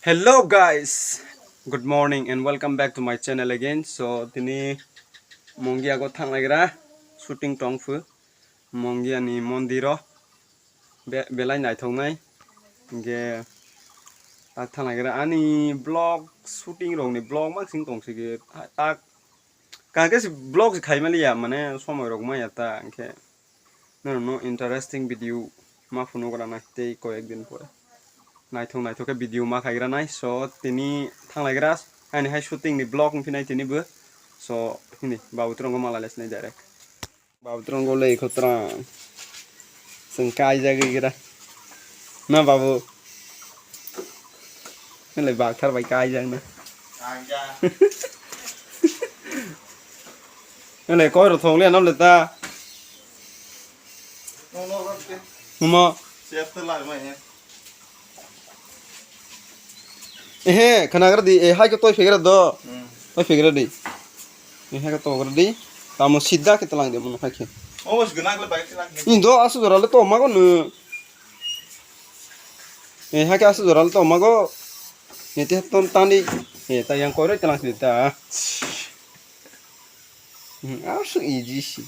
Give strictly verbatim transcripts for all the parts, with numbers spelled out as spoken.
Hello guys, good morning and welcome back to my channel again. So tini Mongia go thanglaigra shooting tongphu Mongia ni mondiro be-, belai naithoknai. Hingke tak thanglaigra ani vlog shooting rokni vlog maksing tongsigi tak kaham khe vlog se khaimaliya mane somoi rok maya ta hingke. Nono no interesting video ma phunuk rana tei koyek din pore. Naithok naithok khe video ma khaigra nai. So tini thanglaigra ani hai shooting ni vlog wngphi nai tini bo. So hini babu trongo malai lai sinai direct. Babu trongo le ikho trang. Seng kai jagwi gira. Na babu. Nile bakthar bai kai jang na. Nile koi ro thong le nam le ta. Mo. Ehe, khana gra di, eh, hai ko toi fegra do. Hmm. Toi fegra di. Eh, hai ko to gra di. Tamo sida ke telang de mo hai ke. Oh, wis gana gle bai telang. Indo asu jora le to mago nu. Eh, hai ke asu jora le to mago. Nete ton tani. Eh, ta yang koi ro telang sida. Hmm, asu iji si.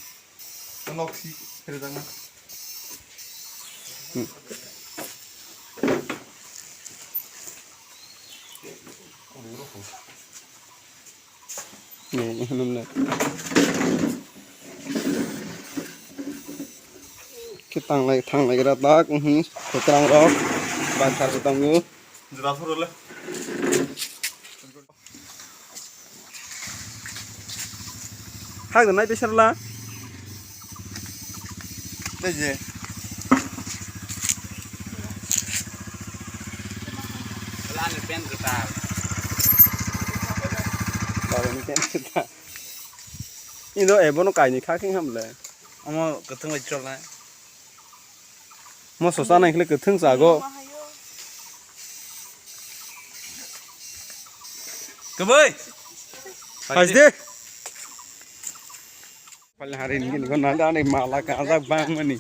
Nok si, kere dang. Hmm. Ni, ni, ni, ni. Ke tanglai, thanglai gra tak, mhm, kokrang rok, baksa se tongo. Jura phuru le. Hak da nai besar la. Tei je. Wala ni pen kwtal. Wala ni pen kwtal. Indo ebo no kaini kha kheng ham le. Omo kwthwng bai chol nai. Moso chanai khle kwthwng chago. Kwbwi. Phaisde. Pali hari ni gini gona dani mala kajak bang mani.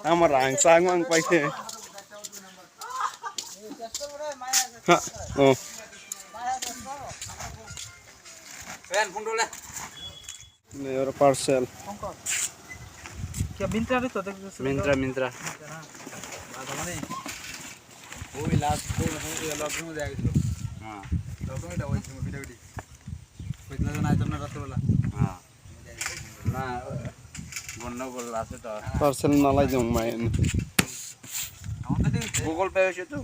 Ama rang chang mang paise. Ha, oh. Pen phundule. Ni oro parcel. Kya Myntra re to dekh. Myntra, Myntra. Myntra na. Ada mane. Oi last ko ye lockdown de aaye. Ha. Lockdown ta oi video video. Kitna jana aita na rat wala. Ha. Na, gondogol ase to. Parcel nalai jong mai. Google Pay hoise to.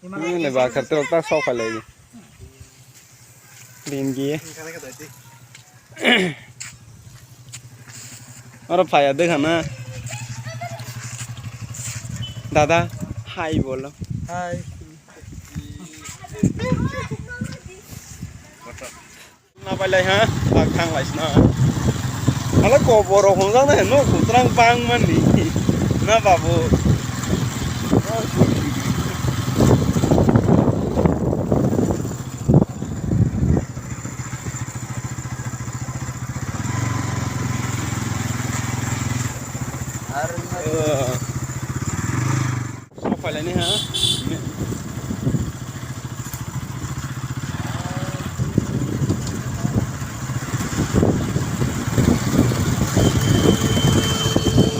Ini ba khatir ta sok khalai. Din gi. Oro phaya de khana. Dada, hi bolo. Hi. Na pai lai ha, bak thang lai sna. Hala ko borok hwnjak na no kutrang bang mani. Na babu. Ar. Sok phailai ni ha.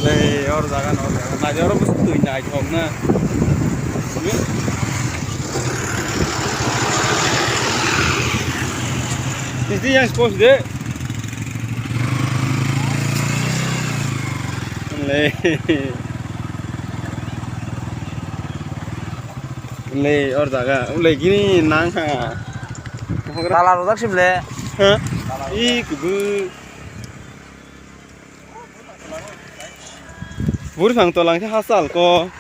Lei, or jaga no, or jaga. Nai, oro busu twi nai thok na. Titi yang spos de. Lei. Lei, or jaga. Lei, gini nang ha. Tala rojak sim le. Ha? I kubu. Buri phang tolang khe hasal ko.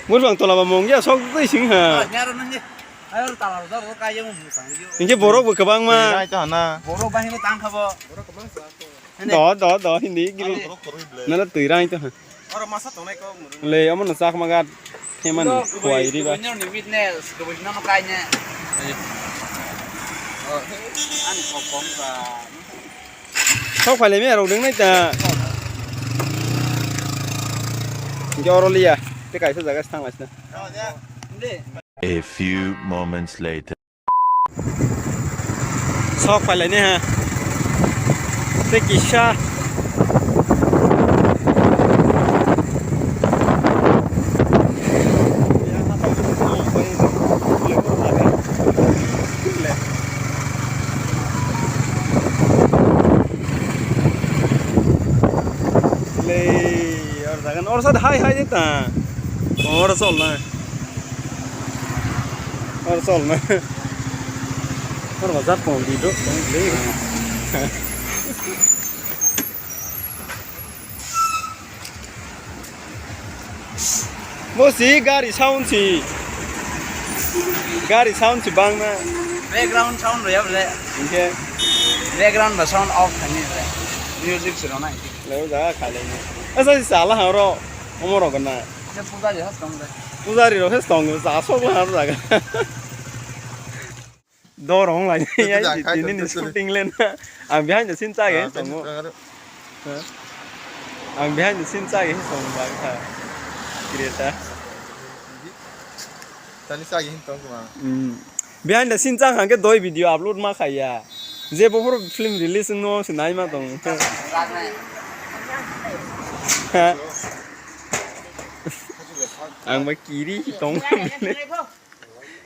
Buri phang tola ba mong ya sok twi sing ha. Hingke borok bo kwbangma. Borok bahino tang khabo. Do, do, do, hindi gil. Nala twi rai to. Oro masa tongnai kok murung. Le, omo no chakma gat. Themani, khuai riba. Kubunyo ni witness, kubunyo no kaine. Oh, ani kok kom ka. Sok phaile me rok deng nai ta. Hingke oro liya. Tei kaisa jaga se thang lai sina. A few moments later. Sok phai lai ne ha. Tei kisa. Le, or jagan, or sat hai hai ta. Or sol na. Or sol na. Or bazar pon di do, pon di. Bo si gari sound si. Gari sound si bang na. Background sound rwya bole. Hingke. Background ba sound off thani bole. Music si rona. Leo jaga khalai ni. Asa si sala ha ro. Omo ro gana. Pujari has tong de. Pujari ro has tong sa sok la ha jaga. Dor hong lai. Tutu ya, da khai tini tutu ni tutu. Shooting len. Ang behind the scene chage tongo. Ang behind the scene chage tongo ba kha. Creator. Tani chage hin tong kuma. Hmm. Behind the scene chang hangke doi video upload ma khaiya. Je boforo film release no se nai ma tong. Ha? Ang ba kiri tong.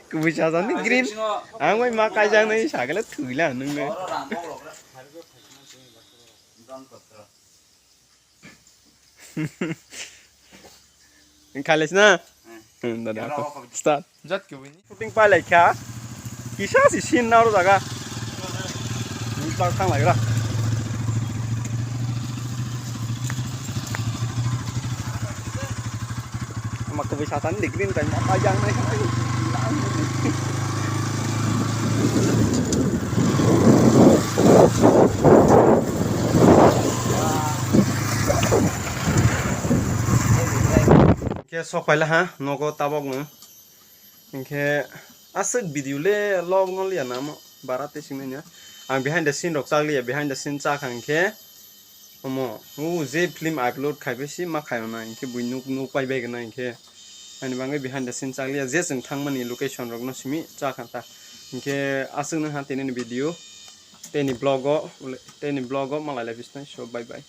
Kubui sajani green. Ang bai ma kaijaknai sagala thuila nungno. Khales na? Hmm, dada ako. Start. Jat kubui ni. Shooting pai lai kha. Kisa si scene na oro jaga. Ni tak thang lai ra. Ama kubui satan di green time apa yang naik. Ke sok paila ha nogo tabok no. Hinkhe aswk video le log no liya namo bara tei singni ya. Ang behind the scene rok chak liya, behind the scene chak hang khe omo o je film upload khai bai si ma khai rw na hinkhe bui nuk nuk pai bai gana hinkhe ani bagwi behind the scene chak liya je chwng thang mani location rok no simi chak kha ta hinkhe aswk nang ha tini ni video tei ni vlog o tei ni vlog o ma lai lai bisnai so bye bye.